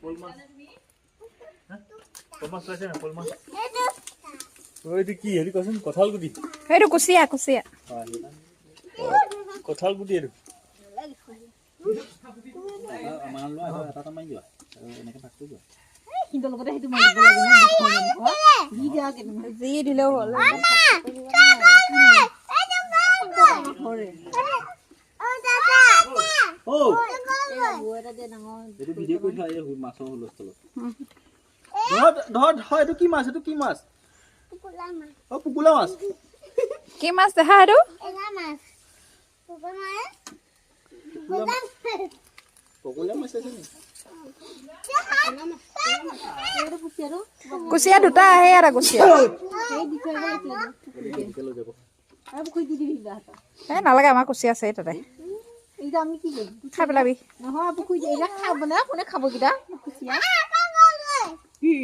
শ'ল মাছ। হা? শ'ল মাছ ওলাইছে নাই? শ'ল মাছ। অ, এইটো কি হেৰি কচোন, কঁঠাল গুটি। সেইটো কুচিয়া, কুচিয়া। কঁঠাল গুটি এইটো। আমাৰ লোৱা এটা এটা এটা মাৰি যোৱা আৰু এনেকে ভাগ কৰি যোৱা। সিহঁতৰ লগতে সেইটো মাৰিব লাগে ন, দুখন মানুহৰ। দি দিয়া কেইটামান। যি দিলেও হ'ল। ধৰে। অ। এটা দে ডাঙৰ। এইটো ভিডিঅ' কৰি থোৱা, এই মাছৰ হুলস্থুলত। ধৰ ধৰ ধৰ, এইটো কি মাছ? এইটো কি মাছ? অ, পুকুলা মাছ। কি মাছ দেখা সেইটো? পকুলা মাছ আছে নি? কুচিয়াটো। কুচিয়া দুটা আহে, এটা কুচিয়া। সেই দি থৈ আহিব লাগিছিলে। এনেকে লৈ যাব। আৰু পুখুৰীত দি দিবি কিবা এটা। এই নালাগে, আমাৰ কুচিয়া আছে তাতে। এইকেইটা আমি কি কৰিম? খাই পেলাবি। নহয়, পুখুৰীত এইবিলাক খাব না? কোনে খাব এইকেইটা কুচিয়া? কি?